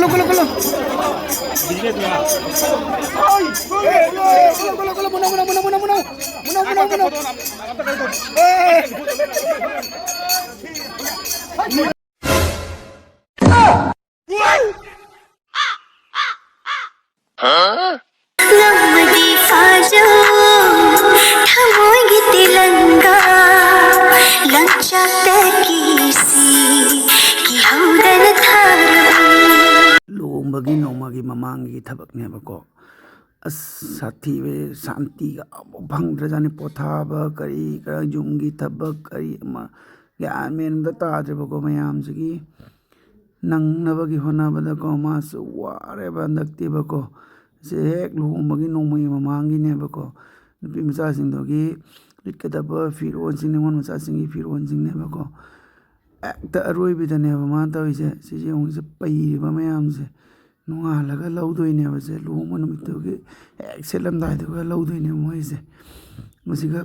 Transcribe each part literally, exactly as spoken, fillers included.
Kulo, kulo, kulo. Kulo, kulo, kulo, muna, muna, muna, muna, muna. Muna, muna, muna. ꯉꯝꯃꯗꯤ ꯐꯥꯖꯧ ꯊꯃꯣꯏꯒꯤ ꯇꯤꯂꯪꯒꯥ ꯂꯪꯆꯥꯛꯇ ꯀꯤꯁꯤ ꯀꯤꯍꯧꯗꯅ ꯊꯥꯔꯕꯤ꯫ ꯂꯨꯍꯣꯡꯕꯒꯤ ꯅꯣꯡꯃꯒꯤ ꯃꯃꯥꯡꯒꯤ ꯊꯕꯛꯅꯦꯕꯀꯣ꯫ ꯑꯁ, ꯁꯥꯊꯤꯕ ꯁꯥꯟꯇꯤꯒ ꯑꯃꯐꯥꯎ ꯐꯪꯗ꯭ꯔꯖꯥꯠꯅꯤ꯫ ꯄꯣꯊꯥꯕ ꯀꯔꯤ ꯀꯔꯥ, ꯌꯨꯝꯒꯤ ꯊꯕꯛ ꯀꯔꯤ ꯑꯃ ꯒ꯭ꯌꯥꯟ ꯃꯦꯟ ꯑꯝꯇ ꯇꯥꯗ꯭ꯔꯦꯕꯀꯣ ꯃꯌꯥꯝꯁꯤꯒꯤ꯫ ꯅꯪꯅꯕꯒꯤ ꯍꯣꯠꯅꯕꯗꯀꯣ ꯃꯥꯁꯨ ꯋꯥꯔꯦꯕ ꯍꯟꯗꯛꯇꯤꯕꯀꯣ꯫ ꯁꯦ ꯍꯦꯛ ꯂꯨꯍꯣꯡꯕꯒꯤ ꯅꯣꯡꯃꯒꯤ ꯃꯃꯥꯡꯒꯤꯅꯦꯕꯀꯣ꯫ ꯅꯨꯄꯤ ꯃꯆꯥꯁꯤꯡꯗꯨꯒꯤ ꯂꯤꯠꯀꯗꯕ ꯐꯤꯔꯣꯜꯁꯤꯡ, ꯅꯤꯉꯣꯜ ꯃꯆꯥꯁꯤꯡꯒꯤ ꯐꯤꯔꯣꯜꯁꯤꯡꯅꯦꯕꯀꯣ꯫ ꯍꯦꯛꯇ ꯑꯔꯣꯏꯕꯤꯗꯅꯦꯕ ꯃꯥꯅ ꯇꯧꯔꯤꯁꯦ꯫ ꯁꯤꯁꯦ ꯌꯦꯡꯉꯨꯁꯦ, ꯄꯩꯔꯤꯕ ꯃꯌꯥꯝꯁꯦ꯫ ꯅꯣꯡꯉꯥꯜꯂꯒ ꯂꯧꯗꯣꯏꯅꯦꯕ ꯁꯦ꯫ ꯂꯨꯍꯣꯡꯕ ꯅꯨꯃꯤꯠꯇꯨꯒꯤ ꯍꯦꯛ ꯁꯦꯠꯂꯝꯗꯥꯏꯗꯨꯒ ꯂꯧꯗꯣꯏꯅꯦꯕ ꯃꯣꯏꯁꯦ꯫ ꯃꯁꯤꯒ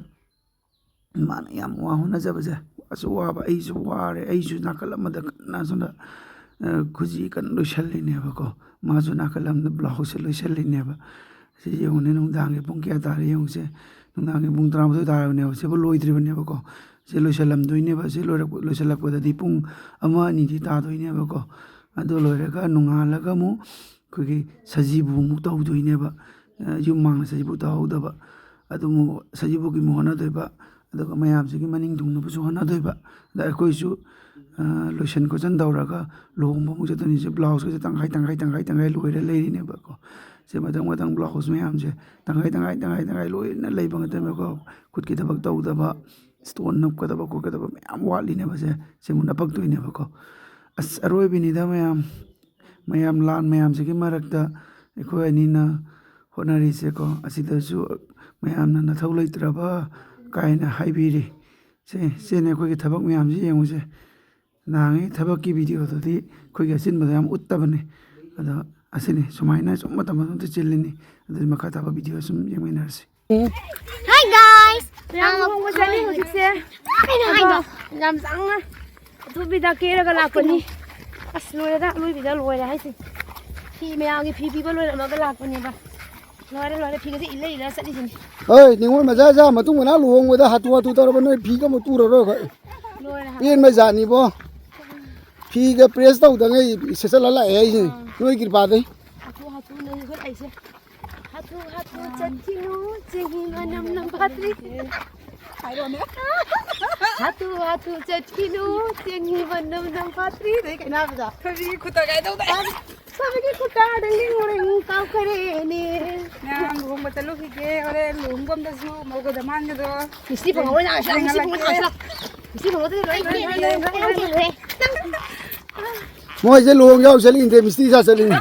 ꯃꯥꯅ ꯌꯥꯝ ꯋꯥ ꯍꯣꯠꯅꯖꯕꯁꯦ, ꯋꯥꯁꯨ ꯋꯥꯕ, ꯑꯩꯁꯨ ꯋꯥꯔꯦ, ꯑꯩꯁꯨ ꯅꯥꯀꯜ ꯑꯃꯗ ꯀꯟꯅ ꯁꯣꯝꯗ, ꯑ, ꯈꯨꯖꯤ ꯀꯟꯅ ꯂꯣꯏꯁꯜꯂꯤꯅꯦꯕꯀꯣ, ꯃꯥꯁꯨ ꯅꯥꯀꯜ ꯑꯃꯗ ꯕ꯭ꯂꯥꯎꯁꯁꯦ ꯂꯣꯏꯁꯜꯂꯤꯅꯦꯕ꯫ ꯁꯤ ꯌꯦꯡꯉꯨꯅꯦ, ꯅꯨꯡꯗꯥꯡꯒꯤ ꯄꯨꯡ ꯀꯌꯥ ꯇꯥꯔꯦ ꯌꯦꯡꯉꯨꯁꯦ, ꯅꯨꯡꯗꯥꯡꯒꯤ ꯄꯨꯡ ꯇꯔꯥꯃꯥꯊꯣꯏ ꯇꯥꯔꯕꯅꯦꯕ, ꯁꯤꯕꯨ ꯂꯣꯏꯗ꯭ꯔꯤꯕꯅꯦꯕꯀꯣ꯫ ꯁꯤ ꯂꯣꯏꯁꯜꯂꯝꯗꯣꯏꯅꯦꯕ, ꯁꯤ ꯂꯣꯏꯔꯛꯄ-, ꯂꯣꯏꯁꯜꯂꯛꯄꯗꯗꯤ ꯄꯨꯡ ꯑꯃ ꯑꯅꯤꯗꯤ ꯇꯥꯗꯣꯏꯅꯦꯕꯀꯣ꯫ ꯑꯗꯨ ꯂꯣꯏꯔꯒ ꯅꯣꯡꯉꯥꯜꯂꯒ ꯑꯃꯨꯛ ꯑꯩꯈꯣꯏꯒꯤ ꯁꯖꯤꯕꯨ ꯑꯃꯨꯛ ꯇꯧꯗꯣꯏꯅꯦꯕ꯫ ꯑ, ꯌꯨꯝ ꯃꯥꯡꯗ ꯁꯖꯤꯕꯨ ꯇꯧꯍꯧꯗꯕ, ꯑꯗꯨ ꯑꯃꯨꯛ ꯁꯖꯤꯕꯨꯒꯤ ꯑꯃꯨꯛ ꯍꯣꯠꯅꯗꯣꯏꯕ, ꯑꯗꯨꯒ ꯃꯌꯥꯝꯁꯤꯒꯤ ꯃꯅꯤꯡ ꯊꯨꯡꯅꯕꯁꯨ ꯍꯣꯠꯅꯗꯣꯏꯕ꯫ ꯑꯗ ꯑꯩꯈꯣꯏꯁꯨ, ꯑ, ꯂꯣꯏꯁꯟ ꯈꯣꯠꯆꯟ ꯇꯧꯔꯒ ꯂꯨꯍꯣꯡꯕ ꯑꯃꯨꯛ ꯆꯠꯇꯣꯏꯅꯤ꯫ ꯁꯤ ꯕ꯭ꯂꯥꯎꯁꯀꯁꯦ ꯇꯪꯈꯥꯏ, ꯇꯪꯈꯥꯏ, ꯇꯪꯈꯥꯏ, ꯇꯪꯈꯥꯏ ꯂꯣꯏꯔ ꯂꯩꯔꯤꯅꯦꯕꯀꯣ꯫ ꯁꯤ ꯃꯊꯪ ꯃꯊꯪ ꯕ꯭ꯂꯥꯎꯁ ꯃꯌꯥꯝꯁꯦ ꯇꯪꯈꯥꯏ, ꯇꯪꯈꯥꯏ, ꯇꯪꯈꯥꯏ, ꯇꯪꯈꯥꯏ ꯂꯣꯏꯅ ꯂꯩꯕ ꯉꯥꯛꯇꯅꯦꯕꯀꯣ꯫ ꯈꯨꯠꯀꯤ ꯊꯕꯛ ꯇꯧꯗꯕ, ꯏꯁꯇꯣꯟ ꯅꯞꯀꯗꯕ ꯈꯣꯠꯀꯗꯕ ꯃꯌꯥꯝ ꯋꯥꯠꯂꯤꯅꯦꯕ ꯁꯦ꯫ ꯁꯤ ꯑꯃꯨꯛ ꯅꯞꯄꯛꯇꯣꯏꯅꯦꯕꯀꯣ꯫ ꯑꯁ, ꯑꯔꯣꯏꯕꯤꯅꯤꯗ ꯃꯌꯥꯝ꯫ ꯃꯌꯥꯝ ꯂꯥꯟ ꯃꯌꯥꯝꯁꯤꯒꯤ ꯃꯔꯛꯇ ꯑꯩꯈꯣꯏ ꯑꯅꯤꯅ ꯍꯣꯠꯅꯔꯤꯁꯦꯀꯣ, ꯑꯁꯤꯗꯁꯨ ꯃꯌꯥꯝꯅ "ꯅꯊꯧ ꯂꯩꯇ꯭ꯔꯕ" ꯀꯥꯏꯅ ꯍꯥꯏꯕꯤꯔꯤ꯫ ꯁꯦ, ꯁꯤꯅꯤ ꯑꯩꯈꯣꯏꯒꯤ ꯊꯕꯛ ꯃꯌꯥꯝꯁꯤ ꯌꯦꯡꯉꯨꯁꯦ꯫ ꯅꯍꯥꯟꯉꯩ ꯊꯕꯛꯀꯤ ꯚꯤꯗꯤꯑꯣꯗꯨꯗꯤ ꯑꯩꯈꯣꯏꯒꯤ ꯑꯆꯤꯟꯕꯗꯣ ꯌꯥꯝ ꯎꯠꯇꯕꯅꯤ꯫ ꯑꯗꯣ ꯑꯁꯤꯅꯤ, ꯁꯨꯃꯥꯏꯅ ꯁꯨꯝ ꯃꯇꯝ ꯃꯇꯝꯗ ꯆꯤꯜꯂꯤꯅꯤ꯫ ꯑꯗꯨꯗꯤ ꯃꯈꯥ ꯇꯥꯕ ꯚꯤꯗꯤꯑꯣ ꯁꯨꯝ ꯌꯦꯡꯃꯤꯟꯅꯔꯁꯤ꯫ Hi guys! ꯃꯌꯥꯝ ꯂꯨꯍꯣꯡꯕ ꯆꯠꯂꯤ ꯍꯧꯖꯤꯛꯁꯦ꯫ ꯀꯩꯅꯣ ꯍꯥꯏꯗꯣ? ꯑꯗꯣ ꯌꯥꯝ ꯆꯥꯡꯅ ꯑꯊꯨꯕꯤꯗ ꯀꯦꯔꯒ ꯂꯥꯛꯄꯅꯤ꯫ ꯑꯁ, ꯂꯣꯏꯔꯦꯗ, ꯑꯔꯣꯏꯕꯤꯗ ꯂꯣꯏꯔꯦ ꯍꯥꯏꯁꯦ꯫ ꯐꯤ ꯃꯌꯥꯝꯒꯤ ꯐꯤ ꯄꯤꯕ ꯂꯣꯏꯔꯝꯃꯒ ꯂꯥꯛꯄꯅꯦꯕ꯫ ꯂꯣꯏꯔꯦ, ꯂꯣꯏꯔꯦ, ꯐꯤꯒꯁꯦ ꯏꯜꯂ ꯏꯜꯂ ꯆꯠꯂꯤꯁꯤꯅꯤ꯫ ꯍꯣꯏ, ꯅꯤꯉꯣꯜ ꯃꯆꯥ ꯃꯆꯥ ꯃꯇꯨꯡ ꯃꯅꯥꯎ ꯂꯨꯍꯣꯡꯕꯗ ꯍꯥꯊꯨ ꯍꯥꯊꯨ ꯇꯧꯔꯕ ꯅꯣꯏ ꯐꯤꯒ ꯑꯃꯨꯛ ꯇꯨꯔꯔꯣꯏ ꯑꯩꯈꯣꯏ꯫ ꯂꯣꯏꯔꯦ ꯍꯥꯏꯕ꯫ ꯄꯦꯟꯕ ꯖꯥꯠꯅꯤꯕꯣ꯫ ꯐꯤꯒ press ꯇꯧꯗꯉꯩ ꯁꯦꯠꯆꯜꯂ ꯂꯥꯛꯑꯦ ꯑꯩꯁꯦ꯫ ꯑꯥ꯫ ꯅꯣꯏ ꯀ꯭ꯔꯤꯄꯥꯗꯩ꯫ ꯍꯥꯊꯨ ꯍꯥꯊꯨꯅꯦ ꯑꯩꯈꯣꯏ ꯂꯥꯛꯏꯁꯦ꯫ ꯍꯥꯊꯨ ꯍꯥꯊꯨ ꯆꯠꯈꯤꯅꯨ, ꯆꯦꯡꯍꯤ ꯃꯅꯝ ꯅꯝꯐꯥꯠꯇ꯭ꯔꯤ꯫ ꯍꯥꯏꯔꯣꯅꯦ꯫ ꯍꯥꯊꯨ ꯍꯥꯊꯨ ꯆꯠꯈꯤꯅꯨ, ꯆꯦꯡꯍꯤ ꯃꯅꯝ ꯅꯝꯐꯥꯠꯇ꯭ꯔꯤ꯫ ꯑꯗꯩ ꯀꯩꯅꯣ ꯍꯥꯏꯕꯗꯣ? ꯊꯣꯏꯕꯤꯒꯤ ꯈꯨꯠꯇ ꯀꯥꯏꯗꯧꯗ? ꯊꯣꯏꯕꯤꯒꯤ ꯈꯨꯠꯇ ꯗꯤꯡ ꯗꯤꯡ ꯃꯣꯔꯦꯡ ꯀꯥꯎꯈꯔꯦꯅꯦ꯫ ꯉꯔꯥꯡ ꯂꯨꯍꯣꯡꯕ ꯆꯠꯂꯨꯈꯤꯒꯦ, ꯍꯣꯔꯦꯟ ꯂꯨꯍꯣꯡꯐꯝꯗꯁꯨ ꯃꯧꯒ ꯗꯃꯥꯟꯒꯗꯣ꯫ ꯃꯤꯁꯇꯤ ꯐꯪꯍꯧꯔꯣꯏ ꯅꯪ, ꯃꯤꯁꯇꯤ ꯐꯪꯍꯧꯗ꯭ꯔꯗꯤ ꯂꯣꯏ ꯂꯣꯏ ꯂꯣꯏ ꯂꯣꯏ ꯂꯣꯏ꯫ ꯃꯣꯏꯁꯦ ꯂꯨꯍꯣꯡ ꯌꯥꯎ ꯆꯠꯂꯤꯅꯦ, ꯃꯤꯁꯇꯤ ꯁꯥ ꯆꯠꯂꯤꯅꯦ꯫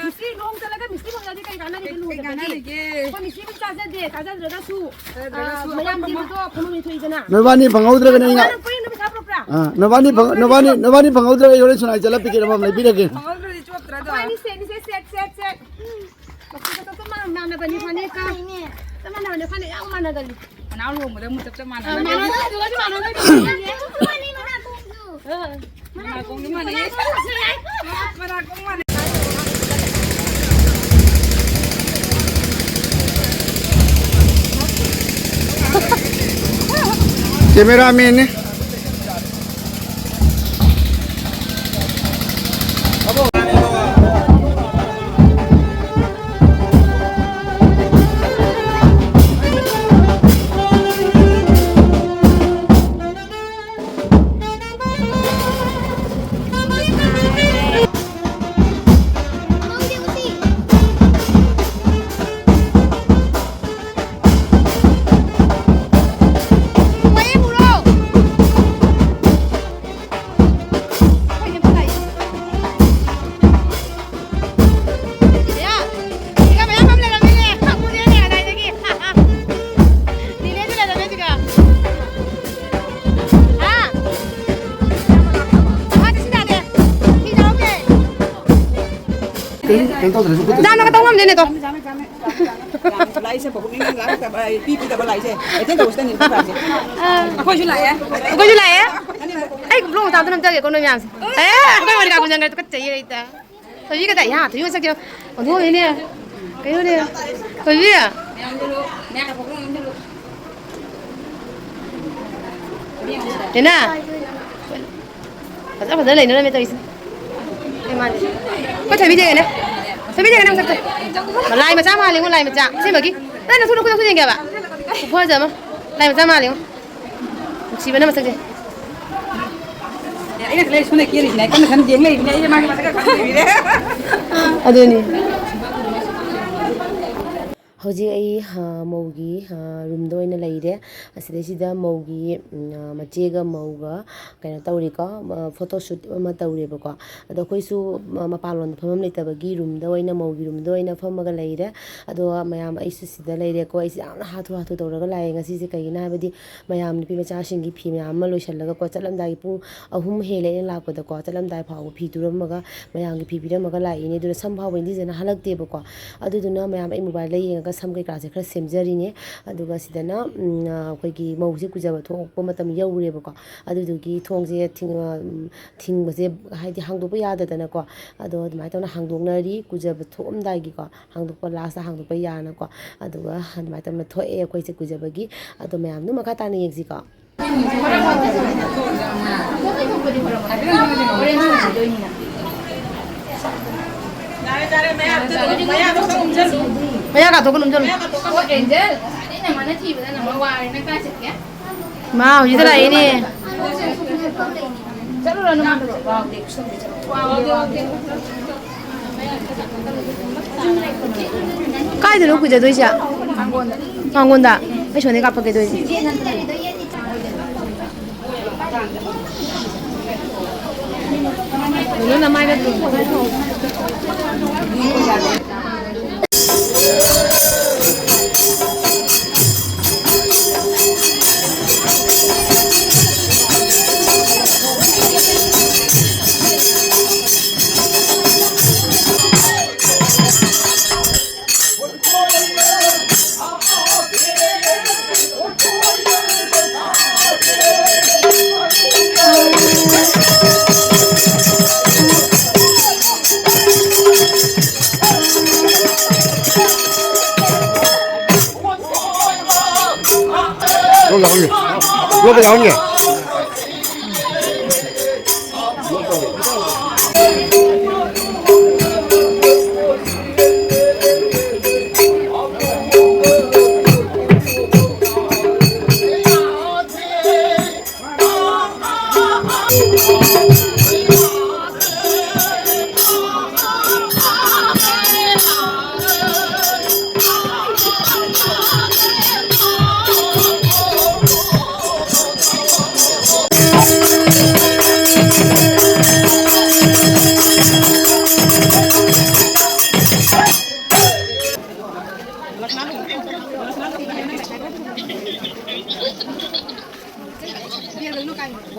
ꯃꯤꯁꯇꯤ ꯂꯨꯍꯣꯡ ꯆꯠꯂꯒ ꯃꯤꯁꯇꯤ ꯐꯪꯉꯗꯤ ꯀꯩ ꯀꯥꯟꯅꯔꯤꯒꯦ ꯀꯩ ꯂꯨꯍꯣꯡꯕꯗꯗꯤ? ꯀꯥꯟꯅꯔꯤꯒꯦ? ꯑꯩꯈꯣꯏ ꯃꯤꯁꯇꯤꯕꯨ ꯆꯥꯖꯗꯦ, ꯆꯥꯖꯗ꯭ꯔꯒꯁꯨ, ꯆꯥꯖꯗ꯭ꯔꯒꯁꯨ ꯑ, ꯑꯩꯈꯣꯏ ꯃꯌꯥꯝ ꯐꯝꯃ- ꯄꯤꯕꯗꯣ ꯐꯝꯐꯝ ꯂꯩꯊꯣꯛꯏꯗꯅ꯫ ꯅꯣꯏꯕꯥꯅꯤ ꯐꯪꯍꯧꯗ꯭ꯔꯒꯅ ꯑꯩꯅ ꯅꯪ ꯄꯨꯔꯤꯅ ꯄꯩꯁꯥ ꯄꯨꯔꯛꯄ꯭ꯔꯥ? ꯑꯥ, ꯅꯣꯏꯕꯥꯅꯤ ꯐꯪ-, ꯅꯣꯏꯕꯥꯅꯤ, ꯅꯣꯏꯕꯥꯅꯤ ꯐꯪꯍꯧꯗ꯭ꯔꯒ ꯑꯩ ꯍꯣꯔꯦꯟ ꯁꯣꯅꯥꯏ ꯆꯠꯂ ꯄꯤꯀꯦꯠ ꯑꯃꯃꯝ ꯂꯩꯕꯤꯔꯒꯦ꯫ ꯐꯪꯍꯧꯗ꯭ꯔꯗꯤ ꯆꯣꯞꯇ꯭ꯔꯥ ꯑꯗꯣ? ꯑꯩꯈꯣꯏ ꯑꯅꯤ ꯁꯦꯠ, ꯑꯅꯤ ꯁꯦꯠ, ꯁꯦꯠ, ꯁꯦꯠ, ꯁꯦꯠ꯫ ꯃꯈꯣꯏꯒ ꯆꯞ ꯃꯥꯟꯅꯕꯅꯤ ꯐꯅꯦꯛꯀ꯫ ꯆꯞ ꯃꯥꯟꯅꯕꯅꯤ ꯐꯅꯦꯛ ꯌꯥꯝ ꯃꯥꯟꯅꯒꯜꯂꯤ꯫ ꯃꯅꯥꯎ ꯂꯨꯍꯣꯡꯕꯗ ꯑꯃꯨꯛ ꯆꯞ ꯆꯞ ꯑ, ꯃꯥꯟꯅꯒꯅꯤ꯫ ꯃꯥꯟꯅꯒꯜꯂꯤ, ꯑꯗꯨꯒꯁꯨ ꯃꯥꯟꯅꯒꯜꯂꯤ꯫ ꯃꯅꯥꯀꯣꯡꯁꯨ ꯃꯥꯟꯅꯩꯌꯦ꯫ ꯑ꯫ ꯃꯅꯥꯀꯣꯡꯁꯨ ꯃꯥꯟꯅꯩꯌꯦ꯫ ꯃꯅꯥꯀꯣꯡ ꯃꯥꯟꯅꯩ꯫ ꯀꯦꯃꯦꯔꯥꯃꯦꯟꯅꯦ꯫ ꯀꯩꯅꯣ, ꯀꯩꯅꯣ ꯇꯧꯗ꯭ꯔꯁꯨ ꯈꯨꯠꯇ ꯆꯥꯝꯃꯒ ꯇꯧ ꯉꯝꯗꯦꯅꯦ ꯑꯗꯣ꯫ ꯂꯥꯛꯏꯁꯦ ꯄꯨꯛꯅꯤꯡ ꯂꯥꯛꯇꯕ, ꯄꯤ ꯄꯤꯗꯕ ꯂꯥꯛꯏꯁꯦ꯫ ꯑꯦꯇꯦꯟ ꯇꯧꯕꯁꯤꯗꯅꯤ ꯂꯥꯛꯏꯁꯦ꯫ ꯑꯩꯈꯣꯏꯁꯨ ꯂꯥꯛꯑꯦ꯫ ꯑꯩꯈꯣꯏꯁꯨ ꯂꯥꯛꯑꯦ꯫ ꯑꯩ ꯕ꯭ꯂꯣꯛ ꯃꯆꯥꯗ ꯅꯝꯖꯒꯦꯀꯣ ꯅꯣꯏ ꯃꯌꯥꯝꯁꯦ꯫ ꯑꯦ, ꯑꯩꯈꯣꯏ ꯃꯣꯅꯤꯀꯥ ꯀꯨꯝꯖꯪꯈ꯭ꯔꯦ, ꯇꯨꯀꯠꯆꯩꯌꯦ ꯑꯩꯗꯤ꯫ ꯊꯣꯏꯕꯤ ꯀꯗꯥꯏ? ꯌꯥ, ꯊꯣꯏꯕꯤ ꯃꯁꯛꯁꯦ ꯑꯣꯟꯊꯣꯛꯑꯝꯃꯦꯅꯦ꯫ ꯀꯩꯅꯣꯅꯦ? ꯊꯣꯏꯕꯤ? ꯗꯦꯅꯥ? ꯐꯖ ꯐꯖ ꯂꯩꯅꯔꯝꯃꯦ ꯇꯧꯔꯤꯁꯦ꯫ ꯑꯩ ꯃꯥꯜꯂꯦ꯫ ꯑꯩꯈꯣꯏ ꯊꯣꯏꯕꯤ ꯌꯦꯡꯉꯦꯅꯦ꯫ ꯊꯣꯏꯕꯤ ꯌꯦꯡꯉꯦꯅꯦ ꯃꯁꯛꯇꯣ꯫ ꯂꯥꯏ ꯃꯆꯥ ꯃꯥꯜꯂꯦꯉꯣ, ꯂꯥꯏ ꯃꯆꯥ꯫ ꯑꯁꯦꯡꯕꯒꯤ꯫ ꯅꯪ ꯅꯈꯨꯠ, ꯅꯈꯨꯠ, ꯅꯈꯨꯠ ꯌꯦꯡꯒꯦ ꯍꯥꯏꯕ꯫ ꯈꯨꯐꯖ ꯑꯃ꯫ ꯂꯥꯏ ꯃꯆꯥ ꯃꯥꯜꯂꯦꯉꯣ꯫ ꯅꯨꯡꯁꯤꯕꯅ ꯃꯁꯛꯁꯦ꯫ ꯑꯩꯅ ꯈꯜꯂꯦ ꯁꯣꯝꯗ ꯀꯦꯔꯤꯁꯤꯅ ꯑꯩ ꯀꯟꯅ ꯀꯟꯅ ꯌꯦꯡ ꯂꯩꯕꯅꯦ꯫ ꯑꯩꯁꯦ ꯃꯥꯒꯤ ꯃꯁꯛꯀ ꯈꯪꯗꯕꯤꯗ꯫ ꯑꯗꯨꯅꯤ꯫ ꯍꯧꯖꯤꯛ ꯑꯩ, ꯑ, ꯃꯧꯒꯤ, ꯑ, ꯔꯨꯝꯗ ꯑꯣꯏꯅ ꯂꯩꯔꯦ꯫ ꯑꯁꯤꯗꯩꯁꯤꯗ ꯃꯧꯒꯤ, ꯎꯝ, ꯑ, ꯃꯆꯦꯒ ꯃꯧꯒ ꯀꯩꯅꯣ ꯇꯧꯔꯤꯀꯣ, ꯑ, ꯐꯣꯇꯣ ꯁꯨꯠ ꯑꯃ ꯇꯧꯔꯦꯕꯀꯣ꯫ ꯑꯗꯣ ꯑꯩꯈꯣꯏꯁꯨ, ꯑ, ꯃꯄꯥꯟꯂꯣꯝꯗ ꯐꯝꯐꯝ ꯂꯩꯇꯕꯒꯤ ꯔꯨꯝꯗ ꯑꯣꯏꯅ, ꯃꯧꯒꯤ ꯔꯨꯝꯗ ꯑꯣꯏꯅ ꯐꯝꯃꯒ ꯂꯩꯔꯦ꯫ ꯑꯗꯣ ꯃꯌꯥꯝ, ꯑꯩꯁꯨ ꯁꯤꯗ ꯂꯩꯔꯦꯀꯣ꯫ ꯑꯩꯁꯦ ꯌꯥꯝꯅ ꯍꯥꯊꯨ ꯍꯥꯊꯨ ꯇꯧꯔꯒ ꯂꯥꯛꯑꯦ ꯉꯁꯤꯁꯦ꯫ ꯀꯩꯒꯤꯅꯣ ꯍꯥꯏꯕꯗꯤ ꯃꯌꯥꯝ ꯅꯨꯄꯤ ꯃꯆꯥꯁꯤꯡꯒꯤ ꯐꯤ ꯃꯌꯥꯝ ꯑꯃ ꯂꯣꯏꯁꯤꯜꯂꯒꯀꯣ, ꯆꯠꯂꯝꯗꯥꯏꯒꯤ ꯄꯨꯡ ꯑꯍꯨꯝ ꯍꯦꯜꯂꯦ ꯑꯩꯅ ꯂꯥꯛꯄꯗꯀꯣ꯫ ꯆꯠꯂꯝꯗꯥꯏ ꯐꯥꯎꯕ ꯐꯤ ꯇꯨꯔꯝꯃꯒ, ꯃꯌꯥꯝꯒꯤ ꯐꯤ ꯄꯤꯔꯝꯃꯒ ꯂꯥꯛꯏꯅꯦ꯫ ꯑꯗꯨꯅ ꯁꯝ ꯐꯥꯎꯕ ꯏꯟꯗꯤꯖꯅ ꯍꯜꯂꯛꯇꯦꯕꯀꯣ꯫ ꯑꯗꯨꯗꯨꯅ ꯃꯌꯥꯝ ꯑꯩ ꯃꯣꯕꯥꯏꯜꯗ ꯌꯦꯡꯉꯒ ꯁꯝ ꯀꯩꯀꯥꯁꯦ ꯈꯔ ꯁꯦꯝꯖꯔꯤꯅꯦ꯫ ꯑꯗꯨꯒ ꯁꯤꯗꯅ, ꯎꯝ, ꯑꯩꯈꯣꯏꯒꯤ ꯃꯧꯁꯦ ꯀꯨꯖꯕ ꯊꯣꯛꯄ ꯃꯇꯝ ꯌꯧꯔꯦꯕꯀꯣ꯫ ꯑꯗꯨꯗꯨꯒꯤ ꯊꯣꯡꯁꯦ ꯊꯤꯡ-, ꯊꯤꯡꯕꯁꯦ ꯍꯥꯏꯗꯤ ꯍꯥꯡꯗꯣꯛꯄ ꯌꯥꯗꯗꯅꯀꯣ꯫ ꯑꯗꯣ ꯑꯗꯨꯃꯥꯏꯅ ꯇꯧꯅ ꯍꯥꯡꯗꯣꯛꯅꯔꯤ꯫ ꯀꯨꯖꯕ ꯊꯣꯛꯑꯝꯗꯥꯏꯒꯤꯀꯣ, ꯍꯥꯡꯗꯣꯛꯄ, ꯂꯥꯁꯇ ꯍꯥꯡꯗꯣꯛꯄ ꯌꯥꯅꯀꯣ꯫ ꯑꯗꯨꯒ ꯑꯗꯨꯃꯥꯏꯅ ꯇꯧꯅ ꯊꯣꯛꯑꯦ ꯑꯩꯈꯣꯏꯁꯦ ꯀꯨꯖꯕꯒꯤ꯫ ꯑꯗꯣ ꯃꯌꯥꯝꯗꯨ ꯃꯈꯥ ꯇꯥꯅ ꯌꯦꯡꯁꯤꯀꯣ꯫ ꯃꯌꯥ ꯀꯥꯊꯣꯛꯀꯅꯨ, ꯆꯠꯂꯨ꯫ ꯑꯦꯟꯖꯦꯜ, ꯑꯩꯅ ꯃꯥꯅ ꯊꯤꯕꯗ ꯅꯪ ꯋꯥꯔꯦ, ꯅꯪ ꯀꯥꯏ ꯆꯠꯀꯦ? ꯃꯥ ꯍꯧꯖꯤꯛꯇ ꯂꯥꯛꯏꯅꯦ꯫ ꯆꯠꯂꯨꯔꯣ, ꯅꯃꯥꯟꯅꯕ꯫ ꯀꯥꯏꯗꯅꯣ ꯀꯨꯏꯖꯗꯣꯏꯁꯦ? ꯃꯥꯡꯒꯣꯟꯗ꯫ ꯑꯩ ꯁꯣꯝꯗꯩ ꯀꯥꯞꯄꯛꯀꯦ ꯑꯗꯨ ꯑꯣꯏꯗꯤ꯫ ꯀꯩꯅꯣ ꯅꯃꯥꯏꯗ ꯇꯣꯡꯉꯦ꯫ ꯌꯣꯠꯄ ꯌꯥꯎꯍꯟꯒꯦ꯫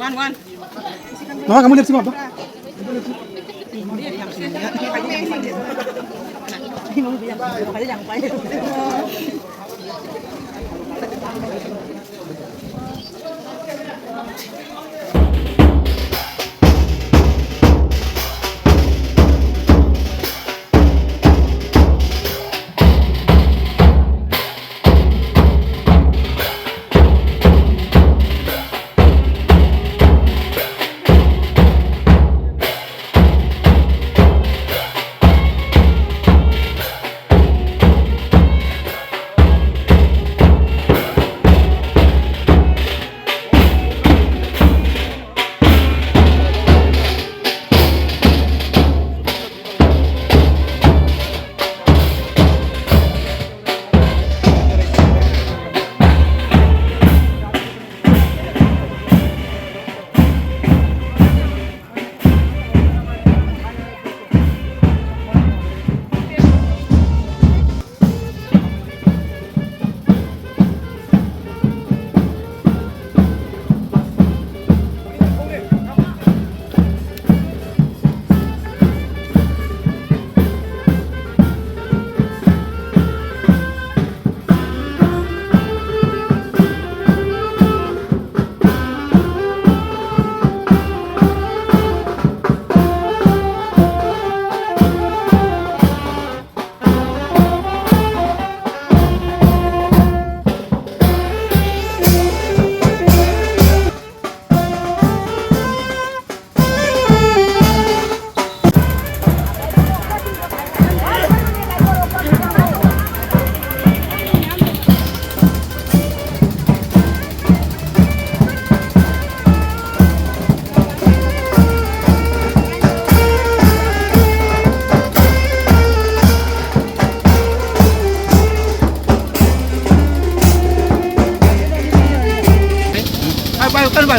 Wan, wan. Mama, kamu lihat sini, Abang.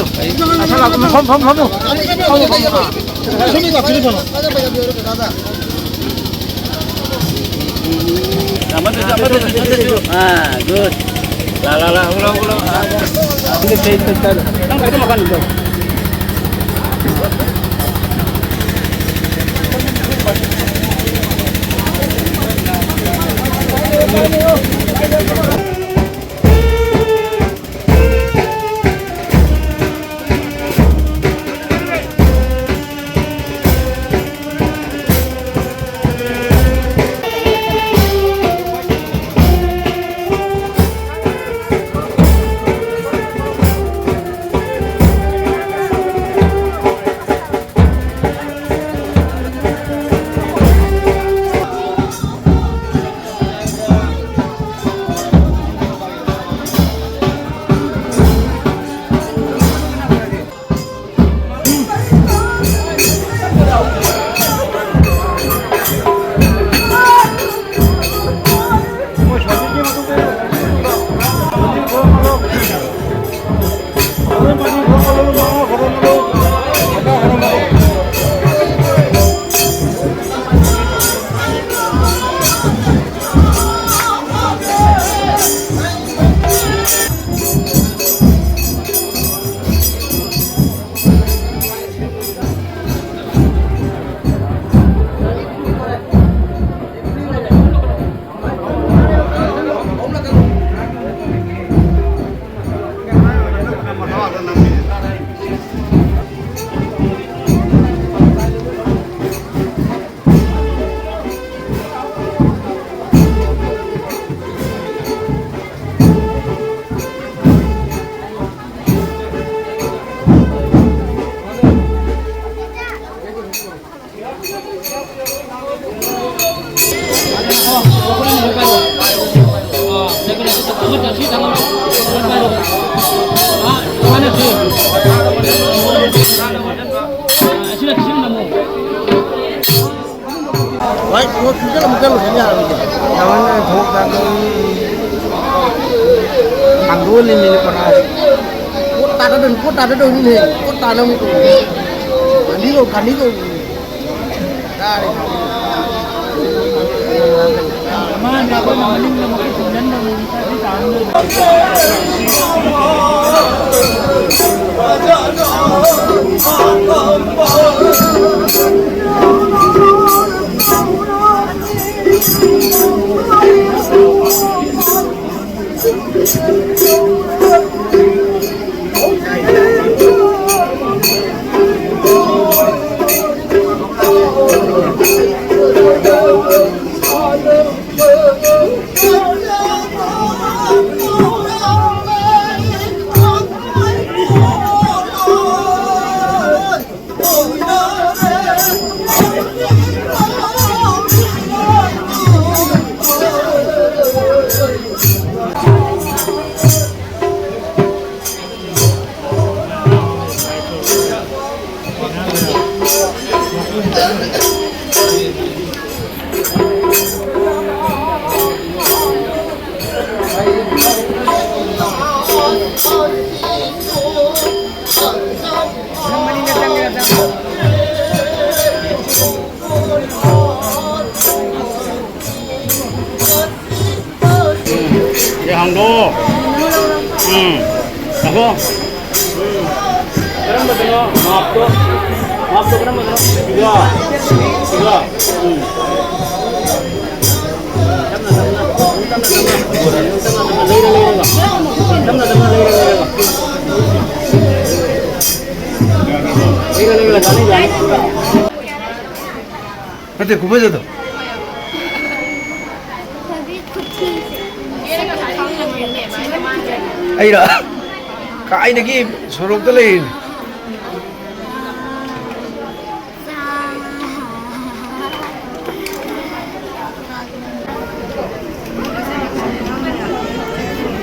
ꯐꯝ, ꯐꯝ, ꯐꯝꯃꯨ꯫ ꯐꯝꯃꯨ, ꯐꯝꯃꯨ꯫ ꯑꯃꯗꯁꯨ, ꯑꯃꯗꯁꯨ, ꯑꯃꯗꯁꯨ꯫ ꯑꯥ, good. ꯂꯥ, ꯂꯥ, ꯂꯥ, ꯍꯧꯒꯠꯂꯣ, ꯍꯧꯒꯠꯂꯣ꯫ ꯅꯪ ꯀꯩꯗꯧ ꯃꯈꯥ ꯂꯩꯗꯣ? ꯍꯣꯏ, ꯄꯣꯠ ꯄꯤꯖꯔꯝꯃꯨ, ꯆꯠꯂꯨꯁꯤ ꯌꯥꯔꯣꯏꯗꯤ꯫ ꯌꯥꯔꯣꯏꯅꯦ, ꯊꯣꯛ ꯇꯥꯟꯗꯣꯏꯅꯤ꯫ ꯍꯥꯡꯗꯣꯛꯑꯅꯤ ꯃꯤꯅꯤꯠ ꯃꯉꯥ꯫ ꯄꯣꯠ ꯇꯥꯗꯣꯏꯅꯤ, ꯄꯣꯠ ꯇꯥꯗꯣꯏꯅꯤ, ꯄꯣꯠ ꯇꯥꯅꯕꯅꯤ ꯇꯧꯔꯤꯁꯦ꯫ ꯒꯥꯔꯤꯒ, ꯒꯥꯔꯤꯒ꯫ ꯃꯥꯅꯦ, ꯑꯩꯈꯣꯏꯅ ꯃꯅꯤꯡꯗ ꯃꯈꯨꯠ ꯊꯤꯟꯖꯟꯕ ꯃꯤꯅꯤ, ꯈꯔꯗꯤ ꯇꯥꯔꯝꯗꯣꯏꯅꯤ꯫ ꯁꯤꯗ ꯍꯥꯡꯗꯣꯛꯑꯣ꯫ ꯎꯝ꯫ ꯉꯥꯏꯈꯣ꯫ ꯎꯝ꯫ ꯀꯔꯝꯕꯗꯅꯣ? ꯃꯥꯞꯇꯣ꯫ ꯃꯥꯞꯇꯣ ꯀꯔꯝꯕꯗꯅꯣ? ꯁꯤꯒ꯫ ꯁꯤꯒ꯫ ꯎꯝ꯫ ꯇꯞꯅ ꯇꯞꯅ꯫ ꯇꯞꯅ ꯇꯞꯅ꯫ ꯇꯞꯅ ꯇꯞꯅ꯫ ꯂꯩꯔ ꯂꯩꯔꯒ꯫ ꯇꯞꯅ ꯇꯞꯅ ꯂꯩꯔ ꯂꯩꯔꯒ꯫ ꯂꯩꯔ ꯂꯩꯔꯒ꯫ ꯌꯥꯅꯤ ꯌꯥꯅꯤ꯫ ꯅꯠꯇꯦ, ꯈꯨꯐꯖꯗꯣ꯫ ꯑꯩꯔꯣ? ꯀꯥꯏꯗꯒꯤ ꯁꯣꯔꯣꯛꯇ ꯂꯩꯔꯤꯅꯤ꯫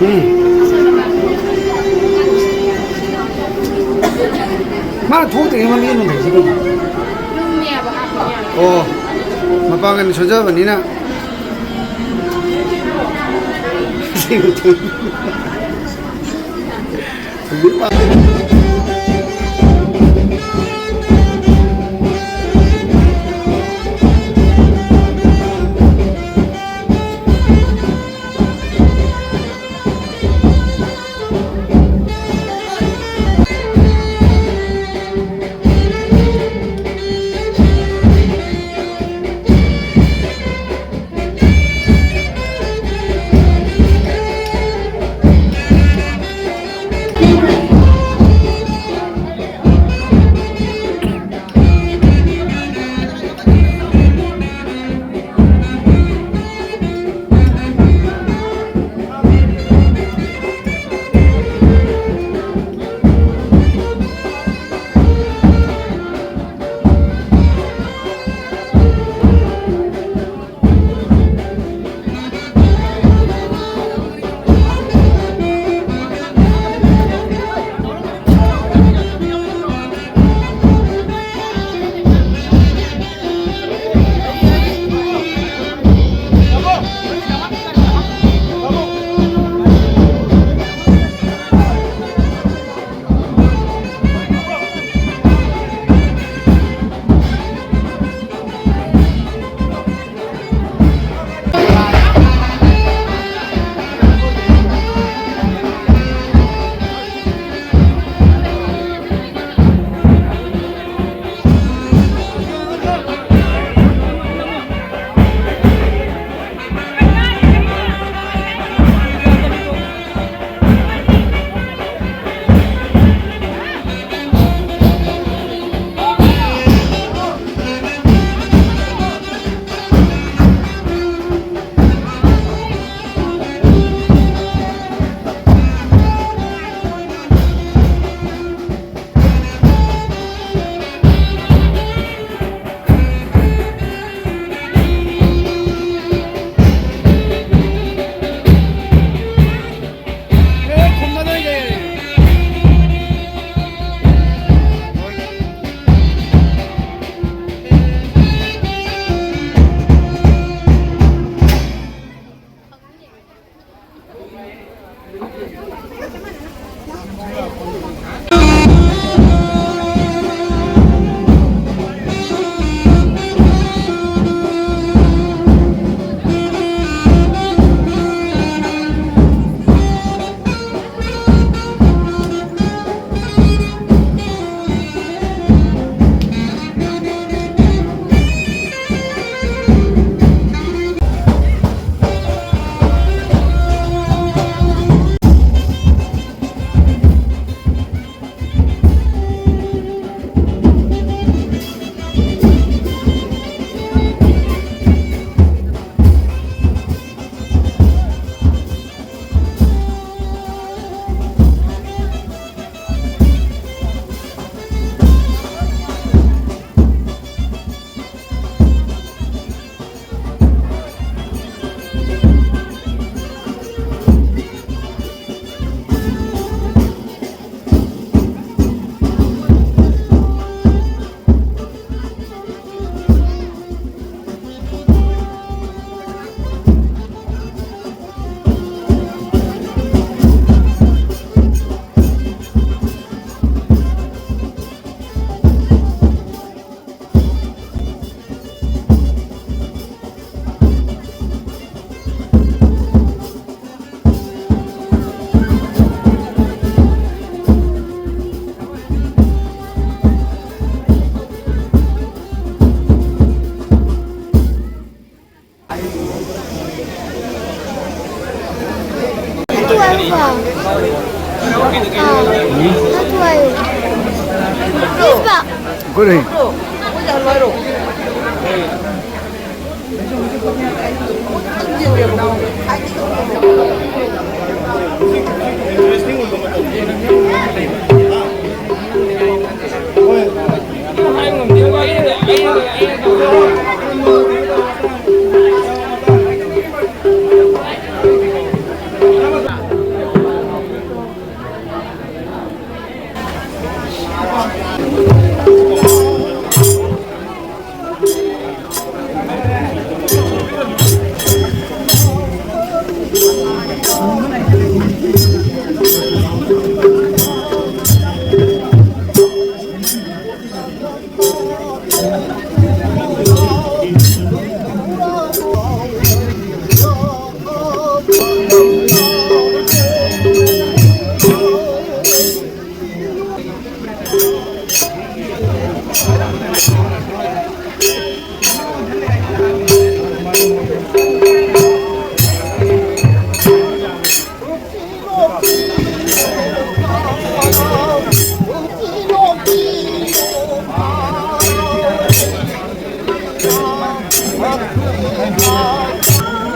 ꯎꯝ꯫ ꯃꯥ ꯊꯣꯛꯇ꯭ꯔꯤꯉꯩ ꯃꯃꯤꯡ ꯑꯗꯨꯝ ꯂꯩꯁꯤ ꯀꯩꯅꯣ꯫ ꯑꯣ, ꯃꯄꯥꯡꯒꯜ ꯁꯣꯟꯖꯕꯅꯤꯅ꯫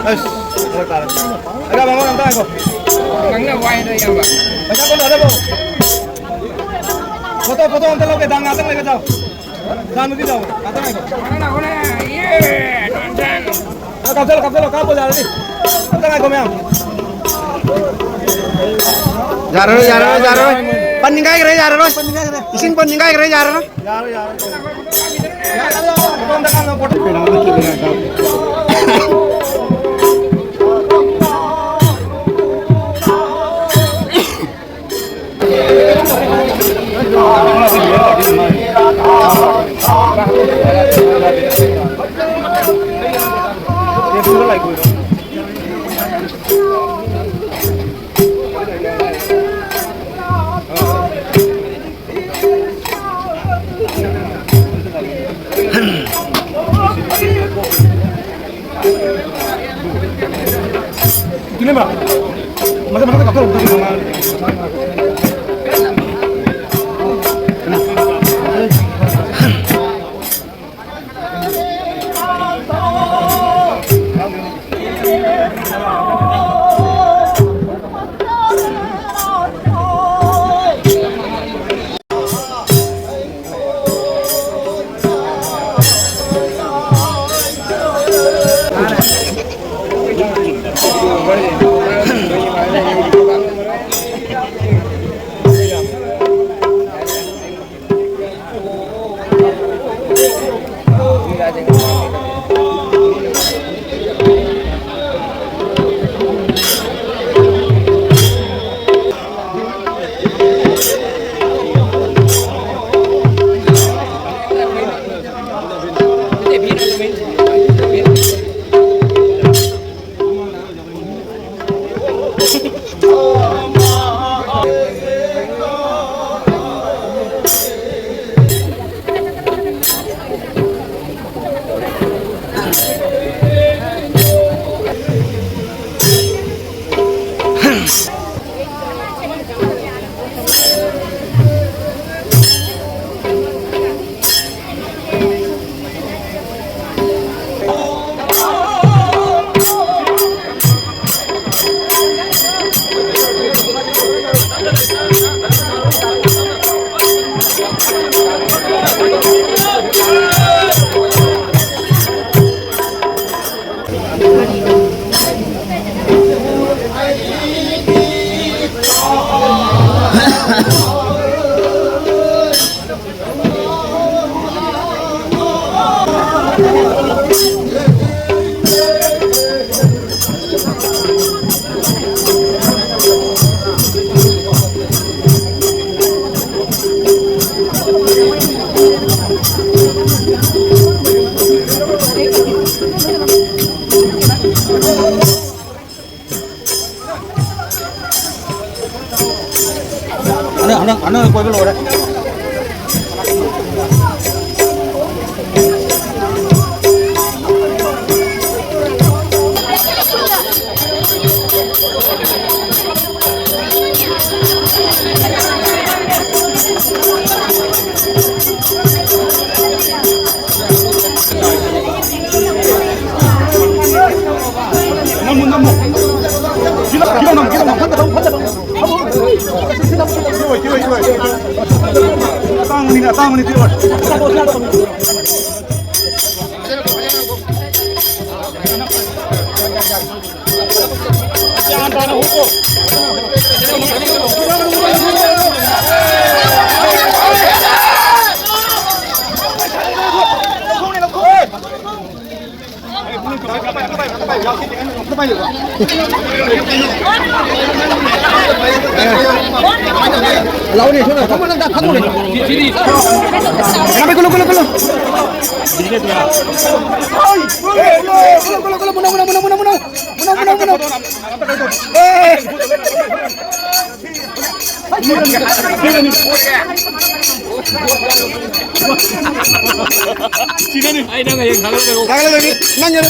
ꯑꯁ, ꯐꯔꯛ ꯇꯥꯔꯦ꯫ ꯑꯩꯒ ꯃꯉꯣꯟ ꯑꯝꯇ ꯉꯥꯏꯈꯣ꯫ ꯅꯪꯅ ꯋꯥꯏꯗꯣ, ꯏꯌꯥꯝꯕ꯫ ꯄꯩꯁꯥ ꯀꯣꯟꯅꯗꯕꯣ? ꯐꯣꯇꯣ, ꯐꯣꯇꯣ ꯑꯝꯇ ꯂꯧꯒꯦ, ꯗꯥꯝ ꯉꯥꯛꯇꯪ ꯂꯩꯒꯦ, ꯆꯥꯎ꯫ ꯗꯥꯝꯗꯨꯗꯤ ꯆꯥꯎ, ꯉꯥꯛꯇꯪ ꯉꯥꯏꯈꯣ꯫ ꯅꯪꯅ ꯍꯣꯔꯦꯟ, ꯏꯌꯦ, ꯅꯣꯟꯁꯟ꯫ ꯑ, ꯀꯥꯞꯆꯜꯂꯣ, ꯀꯥꯞꯆꯜꯂꯣ, ꯀꯥꯞꯄꯣ, ꯌꯥꯔꯅꯤ꯫ ꯑꯝꯇ ꯉꯥꯏꯈꯣ, ꯃꯌꯥꯝ꯫ ꯌꯥꯔꯔꯣꯏ, ꯌꯥꯔꯔꯣꯏ, ꯌꯥꯔꯔꯣꯏ꯫ ꯄꯟ ꯅꯤꯡꯒꯥꯏꯈ꯭ꯔꯦ, ꯌꯥꯔꯔꯣꯏ꯫ ꯏꯁꯤꯡ ꯄꯟ ꯅꯤꯡꯒꯥꯏꯈ꯭ꯔꯦ, ꯌꯥꯔꯔꯣꯏ꯫ ꯌꯥꯔꯣꯏ, ꯌꯥꯔꯣꯏ꯫ ꯑꯅꯪ, ꯑꯅꯪ, ꯑꯅꯪ ꯀꯣꯏꯕ ꯂꯣꯏꯔꯦ꯫ ꯂꯥꯎꯅꯦ, ꯁꯣꯝꯗ ꯐꯝꯃꯣ, ꯅꯪ ꯐꯝꯃꯣꯅꯦ꯫ ꯀꯅꯥ ꯄꯥꯏ? ꯀꯨꯜꯂꯨ, ꯀꯨꯜꯂꯨ, ꯀꯨꯜꯂꯨ꯫ ꯀꯨꯜꯂꯨ, ꯀꯨꯜꯂꯨ, ꯀꯨꯜꯂꯨ, ꯃꯨꯅꯥ, ꯃꯨꯅꯥ, ꯃꯨꯅꯥ, ꯃꯨꯅꯥ, ꯃꯨꯅꯥ꯫ ꯃꯨꯅꯥ, ꯃꯨꯅꯥ, ꯃꯨꯅꯥ꯫ ꯑꯩ ꯅꯪ ꯍꯌꯦꯡ ꯊꯥꯒꯠꯂꯛꯀꯅꯤ꯫ ꯊꯥꯒꯠꯂꯛꯀꯅꯤ꯫ ꯅꯪ ꯌꯥꯔꯦ꯫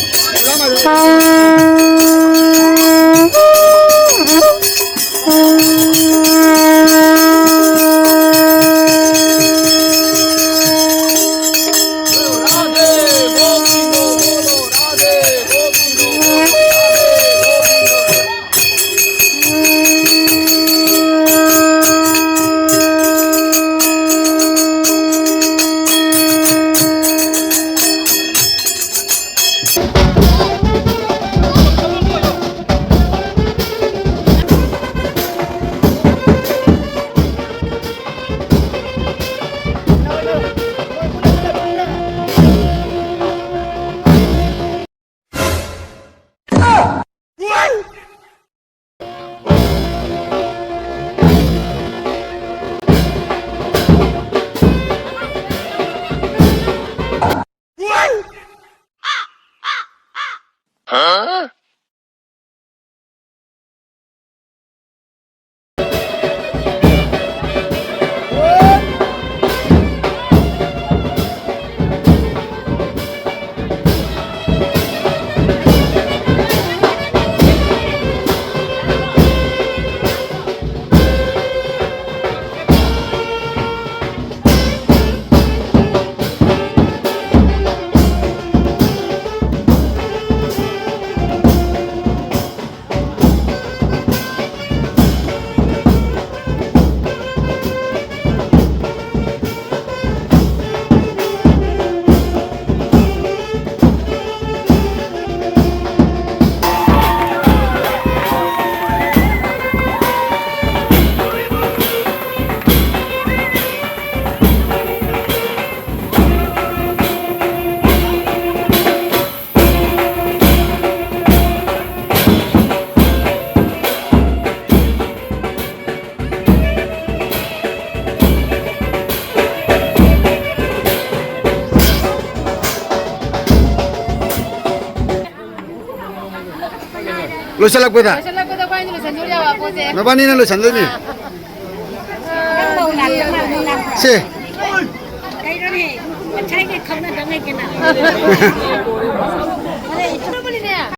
ꯂꯣꯏꯁꯤꯜꯂꯛꯄꯗ? ꯂꯣꯏꯁꯤꯜꯂꯛꯄꯗ ꯑꯩꯈꯣꯏ ꯑꯅꯤ ꯂꯣꯏꯁꯤꯟꯗꯣꯔꯤ, ꯑꯋꯥ ꯄꯣꯠꯁꯦ꯫ ꯅꯕꯥꯅꯤꯅ ꯂꯣꯏꯁꯤꯟꯗꯣꯏꯅꯤ꯫ ꯅꯪ ꯃꯧ ꯂꯥꯛꯇ ꯃꯥꯜꯂꯦ, ꯅꯪ ꯂꯥꯛꯇ꯫ ꯁꯦ꯫ ꯀꯩꯅꯣꯅꯦ? ꯉꯁꯥꯏꯒꯤ ꯈꯪꯅꯗꯉꯩ ꯀꯅꯥ? ꯑꯗꯩ ꯏꯆꯨꯕꯅꯤꯅꯦ꯫